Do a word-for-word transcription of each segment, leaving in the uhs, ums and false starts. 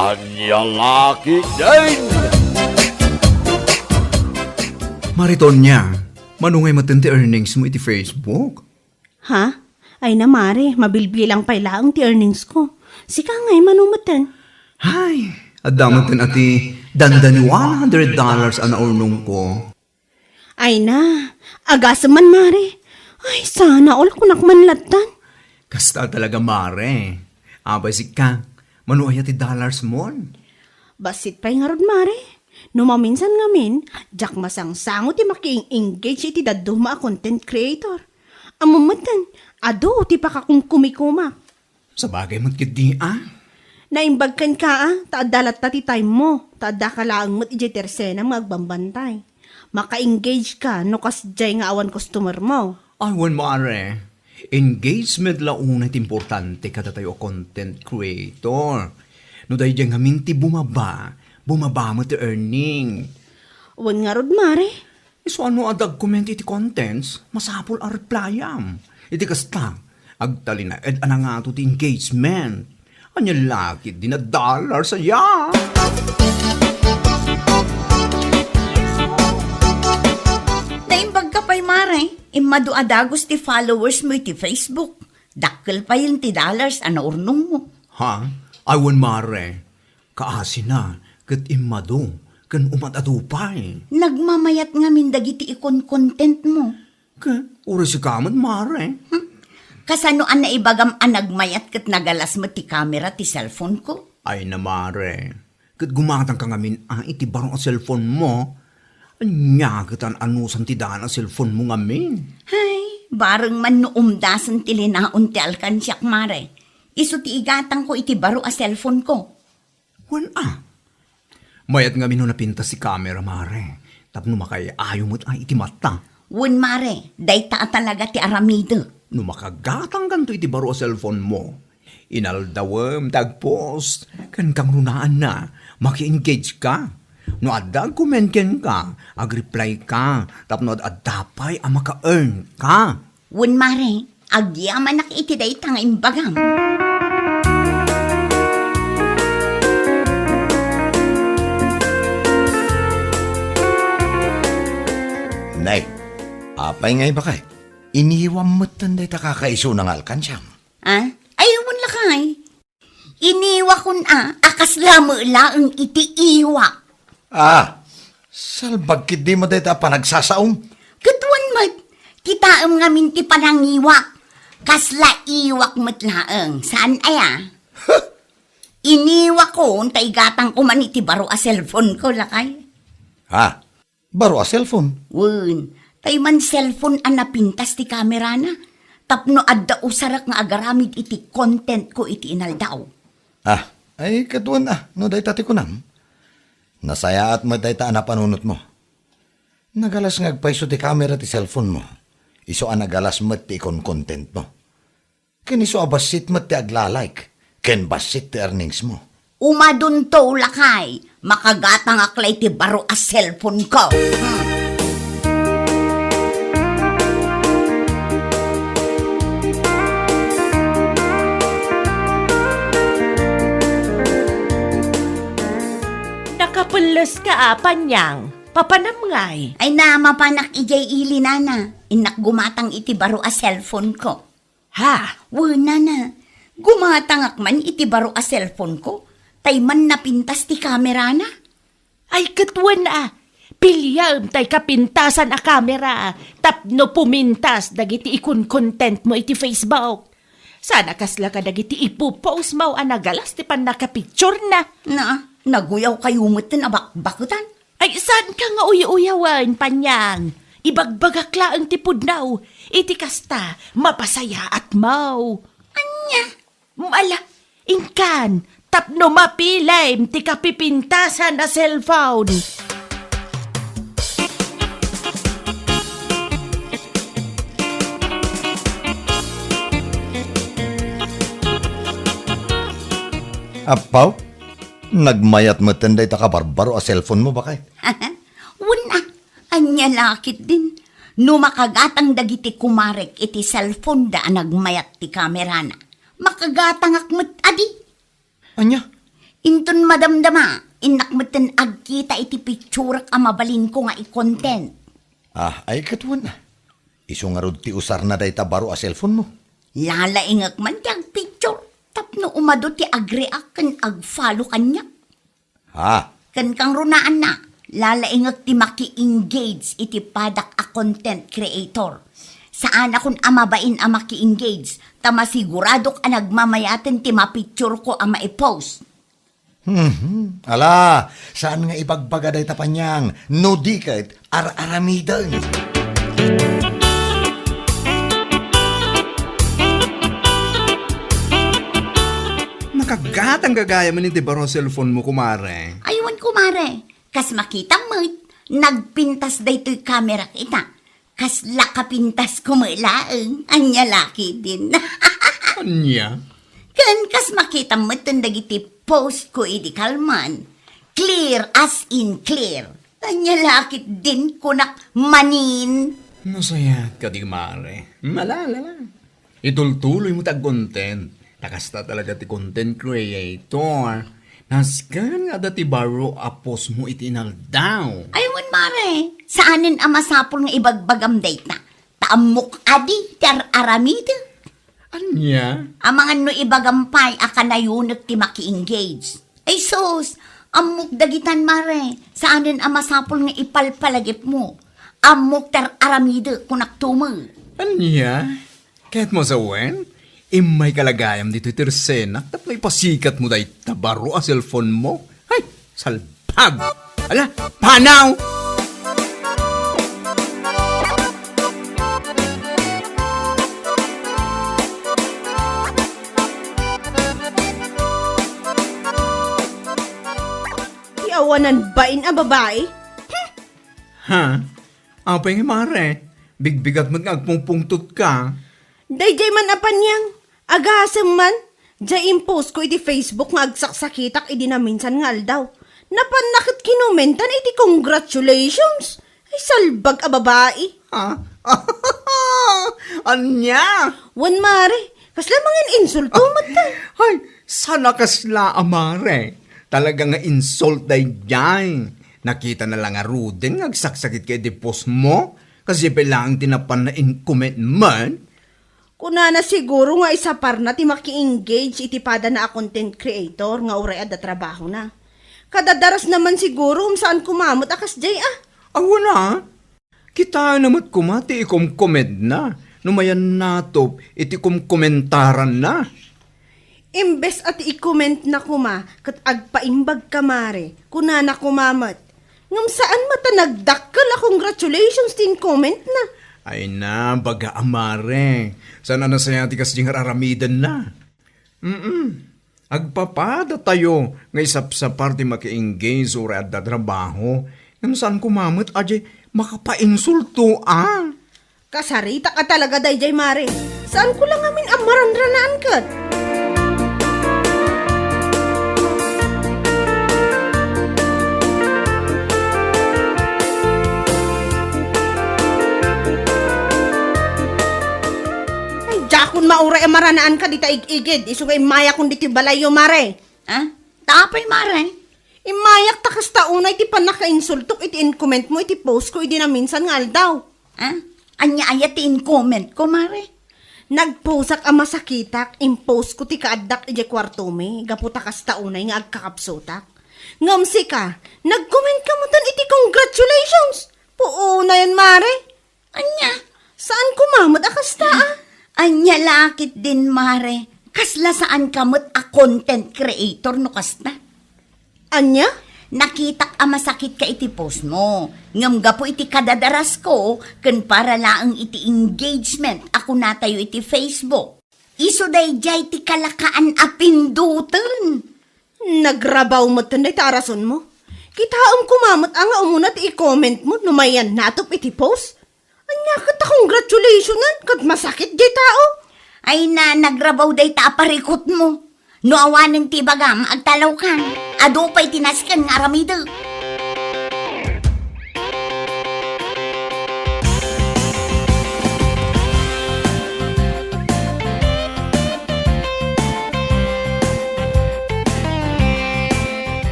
Ania la ketdin? Mare Tonia, mano ngay metten ti earnings mo iti Facebook? Ha? Ay na, mare, mabilbilang pay laeng ti earnings ko. Sika ngay, mano metten? Hay, adda metten a ti dandan one hundred dollars a naurnongko. Ay na, agasem man, mare. Ay, sana all kunak man lattan. Kasta talaga, mare. Apay sika, mano aya ti dollars mon? Bassit pay ngarud, mare. No maminsan ngamin, diak masangsango ti makieng-engage iti dadduma a content creator. Ammom metten, adu ti pakakumkumikumak. Sabagay met ketdi a. Naimbag kenka a, ta adda latta ti time mo, ta addaka laeng met idiay tersenam nga agbambantay. Maka-engage ka no kasdiay nga awan customer mo. Ay, wen, mare. Engagement la unay ti importante kadatayo a content creator. No daydiay ngamin ti bumaba, bumaba met ti earning. Wen ngarud, mare. Isu a no adda agcomment iti contents, masapul a replyam. Iti kasta, agtalinaed a nangato ti engagement. Ania la ketdin a dollars aya? Naimbag ka pay, mare. Immadu a dagus ti followers mo iti Facebook. Dakkel payen ti dollars a naurnong mo. Ha? Ay, wen, mare. Kaasina ket immadu ken umad-adu pay. Nagmamayat ngamin dagiti ikon-content mo. Ket uray sika met, mare. Hmm? Kasano a naibagam a nagmayat ket nagalas met ti kamera ti cellphone ko? Ay na, mare. Ket gumatangka ngamin a iti baro a cellphone mo. Ania ket an-anusan ti daan a cellphone mo ngamin? Hay, bareng man no umdasen ti linaon ti alkansiak, mare. Isu ti igatangko iti baro a cellphone ko. Wen a. Mayat ngamin no napintas ti kamera, mare, tapno makaay-ayo met a iti mata. Wen, mare, dayta a talaga ti aramidek. No makagatangkanto iti baro a cellphone mo, inaldawem ti agpost ken kangrunaanna, maki-engage ka. No adda agcomment kenka, agreply ka, tapno ad-adda pay a maka-earn ka. Wen, mare, agyamanak iti dayta nga imbagam. Nay, apay nga ibakay? Iniwam metten dayta kakaisuna nga alkansiam. Ah? Ay, wen lakay. Iniwakon a, a kasla met laeng iti iwak. Ah, salbag ketdi met dayta a panagsasaom. Ket wen met, kitaem ngamin ti panangiwak. Kasla iwak met laeng, saan aya? Huh! Iniwakon ta igatangko man iti baro a cellphone ko, lakay. Ha? Baro a cellphone? Wen, tay man cellphone a napintas ti kamerana, tapno adda usarek nga agaramid iti content ko iti inaldaw. Ah, ay, ket wen a, no dayta ti kunam. Nasayaat met dayta a napanunot mo. Nagalas nga agpayso ti kamera ti cellphone mo. Isu a nagalas met ti ikon-content mo. Ken isu a bassit met ti agla-like, ken bassit ti earnings mo. Umadunto, lakay, makagatangak la iti baro a cellphone ko. Hmm. Nakapelles ka a, Panyang. Papanam ngay? Ay na, mapanak idiay ili, nana. Innak gumatang iti baro a cellphone ko. Ha? Wen, nana, gumatangak man iti baro a cellphone ko, tay man napintas ti kamerana. Ay, ket wen a, piliam tay kapintasan a kamera tapno pumintas dagiti ikon-content mo iti Facebook. Saan a kasla kadagiti ipopost mo a nagalas ti pannakapicturena. Na, naguyaw kayo metten a bakbaketan. Ay, saanka nga uy-uyawen, Panyang? Ibagbagak laeng ti pudno. Iti kasta, mapasayaat mo. Ania? Ala, inkan, tapno mapilem ti kapipintasan a cellphone. Appaw, nagmayat metten dayta kabarbaro a cellphone mo, bakay? Wen a, ania la ketdin? No makagatang dagiti kumarek iti cellphone da a nagmayat ti kamerana, makagatangak met adi. Ania? Inton Padamdama, innak metten agkita iti picturak a mabalinko nga i-content. Ah, ay ket wen. Isu ngarud ti usarna dayta baro a cellphone-mo? Lalaingek man ti agpicture tapno umadu ti agreact ken agfollow kaniak. Ha? Ken kangrunaanna, lalaingek ti maki-engage iti padak a content creator. Saanakon a mabain a maki-engage, ta masiguradok a nagmamayaten ti mapictureko a maipost. Mhm. Ala, saan nga ibagbaga dayta paniang, no di ket ar-aramiden. Nakagatang gagayamen iti baro a cellphone-mo, kumare. Ay wen, kumare. Kas makitam met, nagpintas daytoy kamerak ita. Kasla kapintasko met laeng, ania la ketdin. Ania? Ken kas makitam metten dagiti postko idi kalman, clear as in clear. Ania la ketdin kunak manin. Nasayaat kadi, mare. Malalala. Itultuloymo ti agcontent. Ta kasta talaga ti content creator. Nasken nga adda ti baro a postmo iti inaldaw. Ay wen, mare, saanen a masapul nga ibagbagam dayta. Ta ammok adi ti ar-aramidek. Ania? Amangan no ibagam pay a kanayonek ti maki-engage. Ay sus, ammok dagitan, mare. Saanen a masapul nga ipalpalagipmo. Ammok ti ar-aramidek, kunakto met. Ania? Ket masawen, immayka la gayam ditoy tersenak tapno ipasikatmo dayta baro a cellphone-mo. Ay, salbag! Ala, panaw! Ti awanan bain a babai? Hmm. Ha? Apay nga, mare? Bigbigat met nga agpungpungtotka. Daydiay man a paniang, agasem man, diay impostko iti Facebook nga agsaksakitak idi naminsan nga aldaw. Napanna ket kinomentan iti congratulations. Ay, salbag a babai. Ha? Ania? Wen, mare, kasla mangin-insulto met. Ay, saan a kasla a mare. Talaga nga insult daydiay. Nakitana la ngaruden nga agsaksakitka iti postmo. Kas diay pay laeng ti napanna in-comment man. Kunana siguro nga isaparna ti maki-engage iti padana a content creator nga uray adda trabahona. Kadadarasna man siguro, um, saan koma met a kasdiay a. Awan a. Kitaenna met koma ti ikomkomentna no mayan natop iti komkomentaranna. Imbes a ti ikomentna koma ket agpaimbagka, mare, kunana koma met, ngem saan met a nagdakkel a congratulations ti inkomentna. Ay na, baga a mare. Saan a nasayaat ti kasdiay nga ar-aramidenna. Mm. Agpapadatayo nga isapsapar ti maki-engage uray adda trabaho. Ngem saan koma met a diay makapainsulto a. Kasaritak a talaga daydiay, mare. Saanko la ngamin a maranranaan ket. Ay, diakon mauray a maranaanka dita ig-igid. Isu nga immayakon ditoy balayyo, mare. Ah? Ta apay, mare? Immayak ta kasta unay ti pannakainsultok iti inkomentmo iti postko idi naminsan nga aldaw. Ah? Ania aya ti inkomentko, mare? Nagposak a masakitak, impostko ti kaaddak idiay kuartomi, gapu ta kasta unay nga agkakapsutak. Ngem sika, nagkomentka metten iti congratulations! Puonayen, mare! Ania? Saan koma met a kasta a? Ania la ketdin, mare? Kasla saanka met a content creator no kasta? Ania? Nakitak a masakitka iti postmo. Ngem gapu iti kadadarasko ken para laeng iti engagement a kunatayo iti Facebook, isu daydiay ti kalakaan a pindoten. Nagrabaw metten dayta a rasonmo. Kitaem koma met a nga umuna ti i-commentmo no mayan natop iti post. Ania ket ta congratulationan ket masakit diay tao? Ay na, nagrabaw dayta a parikutmo. No awanen ti ibagam, agtalawkan. Adu pay ti nasken nga aramidek.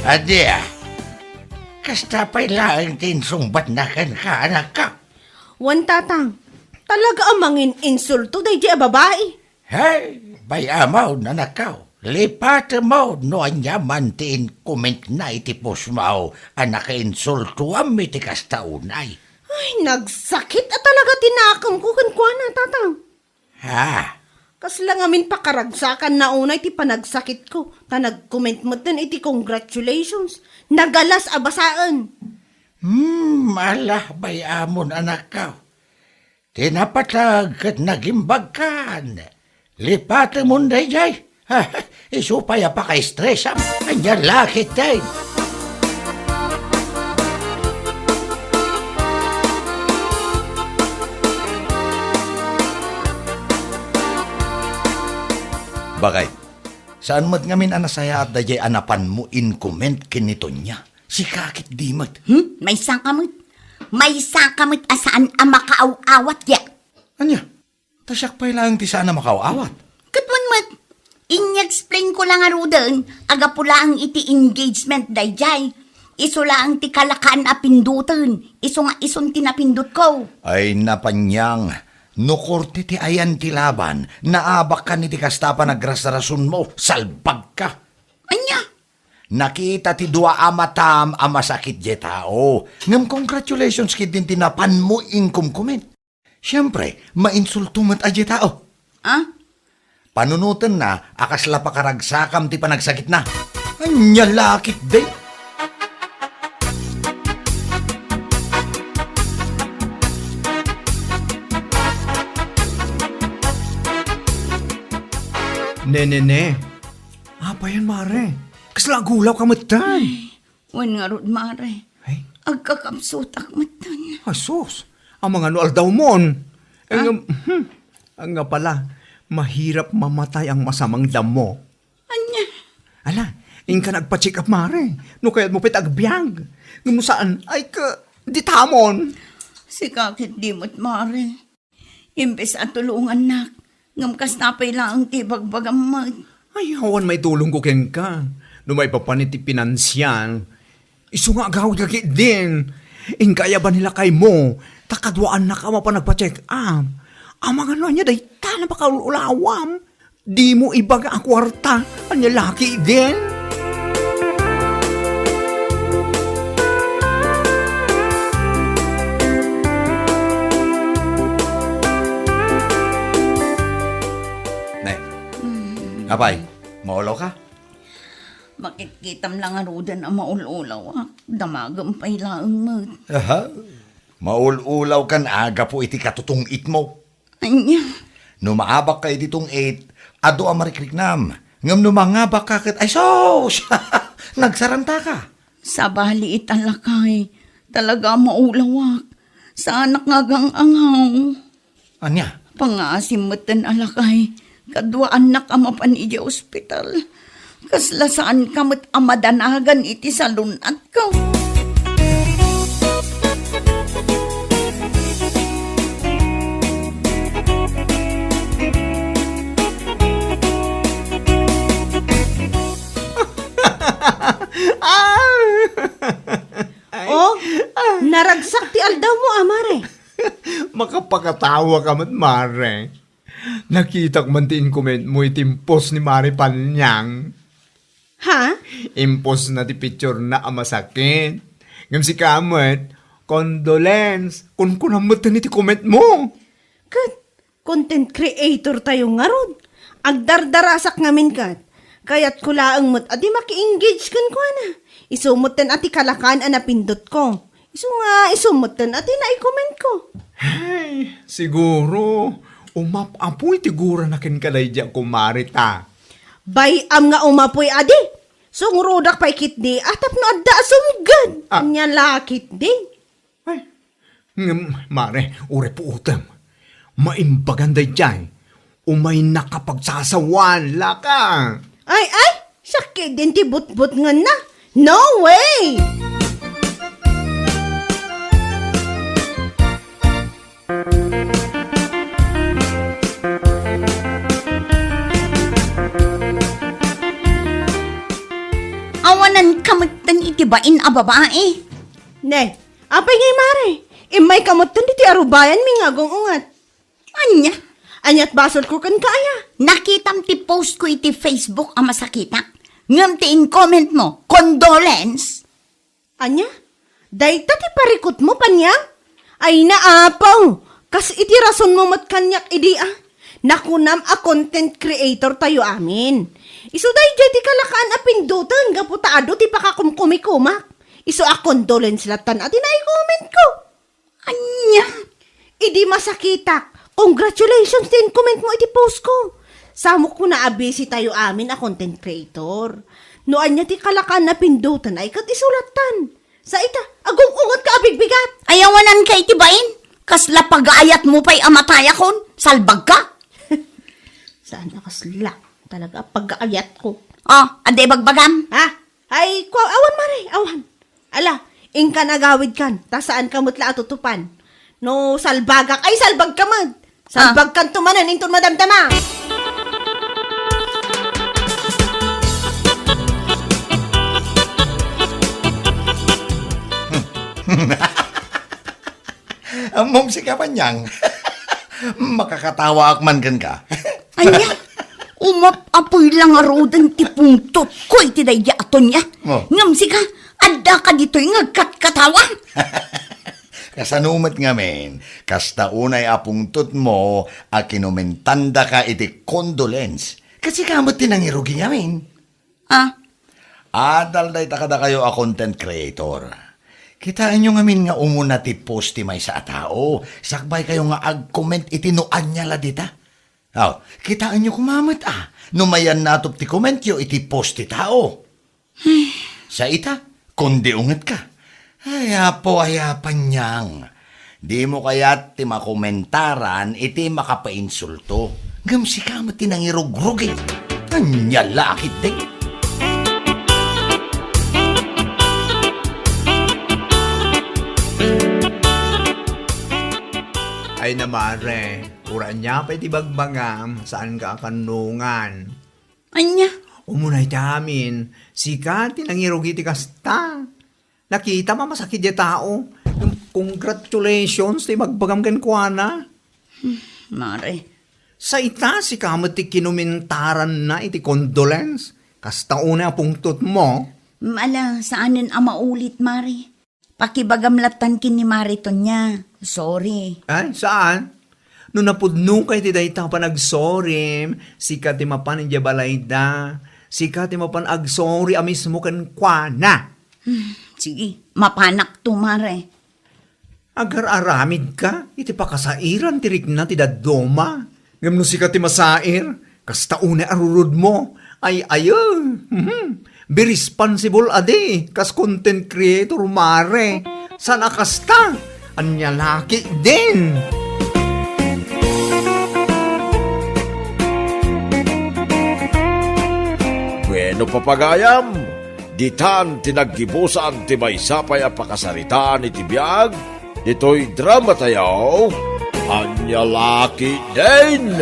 Ania? Kasta pay laeng ti insungbatna kenka, anakko? Wen, Tatang. Talaga a mangin-insulto daydiay a babai. Hey, bay-amon, anakko. Lipatemon no ania man ti inkomentna iti postmo a nakainsultoam iti kasta unay. Ay, nagsakit a talaga ti nakemko kenkuana, Tatang. Ha? Kasla ngamin pakaragsakanna unay ti panagsakitko, ta nagcomment metten iti congratulations. Nagalas a basaen. Hmm, ala, bay-amon, anakko. Ti napateg ket nagimbagkan. Lipatemon daydiay. Isu pay a pakaestresam. Ania la ketdin? Bakay, saan met ngamin a nasayaat daydiay a napanmo inkoment ken ni Tonia? Sika ketdi met. Hmm? Maysaka met. Maysaka met a saan a makaaw-awat, ya. Ania? Ta siak pay laeng ti saan a makaaw-awat. Ket wen met, in-explain ko la ngaruden a gapu laeng iti engagement daydiay. Isu laeng ti kalakan a pindoten, isu nga isun ti napindotko. Ay, napaniang, no korte ti ayan ti laban, naabakkan iti kasta a panagrasrasonmo, salbagka. Ania? Nakita ti dua a matam a masakit diay tao. Ngem congratulations ketdin ti napanmo inkomkoment. Siempre, mainsulto met a diay tao. Ah? Panunotenna a kasla pakaragsakam ti panagsakitna. Ania la ketdin? Ne, ne, ne. Apayen, mare? Kasla agulawka metten? Ay, wen ngarud, mare. Ay? Agkakapsutak metten. Asus, amangan no aldawmon. Eh, Ah? ngem, hmm, ania pala, mahirap mamatay ang masamang damo. Ania? Ala, inka nagpa-check up, mare. No kayatmo pay ti agbiag. Ngem no saan, ay ka, ditamon. Sika ketdi met, mare. Imbes a tulongannak, ngem kasta pay laeng ti ibagbagam met. Ay, awan maitulongko kenka. No maipapan iti pinansial, isu nga agawidka ketdin. Inka aya ba ni lakaymo, ta kaduaannak a mapan nagpa-check up. Amangan no ania dayta a makaul-ulawam. Dimo ibaga a kuarta. Ania la ketdin? Ne. Mm. Apay, maulawka? Makitkitam la ngaruden a maul-ulawak. Damagem pay laeng met. Aha. Maul-ulawkan a gapu iti katutong-itmo. Ania? No maabakka iti tong-it, adu a marikriknam. Ngem no mangabakka ket, ay sus! Nagsarantaka. Sabali ita, lakay. Talaga a maulawak. Saanak nga agang-angaw. Ania? Pangngaasim metten a, lakay. Kaduaannak a mapan idiay ospital. Kasla saanka met a madanagan iti salun-atko. Ay. Oh, naragsak ti aldawmo, a, mare. Makapakatawaka met, mare. Nakitak man ti inkomentmo iti impos ni Mare Paniang. Ha? Impos na ti picture na a masakit. Ngem sika met, condolence, kunkunam met iti comment mo. Ket, content creator tayo ngarud. Agdardarasak ngamin ket. Kayatko laeng met a di maki-engage kenkuana. Isu metten a ti kalakan a napindotko. Isu nga, isu metten a ti naikomentko. Ay, siguro, umap-apoy ti gurana kenka daydi a kumare ta. Bay-am nga umapoy adi. Sungrodak pay ketdi a tapno adda a sumged. Ah. Ania la ketdi. Ay, ngem, mare, uray puotem. Maimbagan daydiay. Umay nakapagsasawan, laka. Ay, ay! Sakit din ti butbutngenna. No way! Awanan ka metten iti bain a babai. Ne, apay ngay, Mare? Immay ka metten ditoy arubayanmi nga agung-unget. Ania? Ania't basolko kenka aya? Nakitam ti post ko iti Facebook a masakitak. Ngem ti in-comment mo, condolence? Ania? Dayta ti parikutmo, Panyang? Ay, naapaw! Kas iti rasonmo met kaniak idi a. Nakunam a content creator tayo amin. Isu daydiay ti kalakaan a pindoten gapu ta adu ti pakakumkumikumak. Isu a condolence lattan a ti nai-comment ko. Ania? Idi masakitak, congratulations ti in-comment mo iti post ko. Samok kuna a busy tayo amin a content creator. No ania ti kalakaan a pindoten ay ket isu lattan. Sa ita, agung-unget ka a bigbigat. Ay, awanan ka iti bain. Kasla pagaayat mo pay a matayakon. Salbag ka. Saan a kasla? Talaga, pagaayat ko. Oh, adi bagbagam. Ha? Ay, kwa-, awan, Mare, awan. Ala, inkan agawidkan, ta saan ka met la a tutupan. No salbagak, ay salbag ka met. Ah. Salbagkanto manen inton madamdama. Ammom, sika, Panyang. Makakatawaak man kenka. Ania? Umap-apoy la ngaruden ti pungtotko iti daydi a Tonya. Oh. Ngem sika, addaka ditoy nga agkatkatawa. Kasano met ngamin, kasta unay a pungtotmo a kinumentandaka iti condolence. Ket sika met ti nangirugi ngamin. Ah? Adal dayta kadakayo a content creator. Kitaenyo ngamin nga umuna ti post ti maysa a tao, sakbay kayo nga ag-comment iti no ania la dita. Aw, kitaenyo koma met a, no mayannatop ti commentyo iti post ti tao. Sa ita, kundi unget ka. Ay, apo, ay, a Panyang. Dimo kayat ti makomentaran iti makapainsulto. Ngem sika met ti nangirugrugi. Ania la a ketdi? Ay na, Mare, uray ania pay ti bagbagam, saanka a kannungan. Ania? Umuna iti amin, sika ti nangirugi ti kasta. Nakitam a masakit diay tao. Congratulations ti ibagbagam kenkuana. Hmm, Mare. Sa ita, sika met ti kinumentaranna iti condolence. Kasta unay a pungtotmo. Ala, saanen a maulit, Mare. Pakibagam lattan ken ni Mare Tonya. Sorry. Ay, saan? No napudnokay ti dayta a panagsorim, sika ti mapan idiay balayda. Sika ti mapan agsorry a mismo kenkuana. Hmm, sige, mapanakto, Mare. Agar-aramidka iti pakasairan ti rikna ti dadduma. Ngem no sika ti masair, kasta unay a rurudmo. Ay, ayo. Mhm. Be responsible a di, kas content creator, Mare. Saan a kasta? Ania la ketdin? Bueno, papagayam, ditan ti naggibusan ti maysa pay a pakasaritaan iti biag ditoy dramatayo, Ania la ketdin?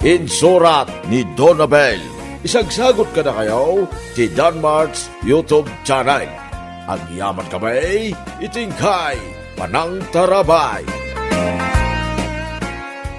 Insurat ni Donabel. Isagsagot kadakayo ti Danmart's YouTube channel. Agyamankami iti inkay panangtarabay.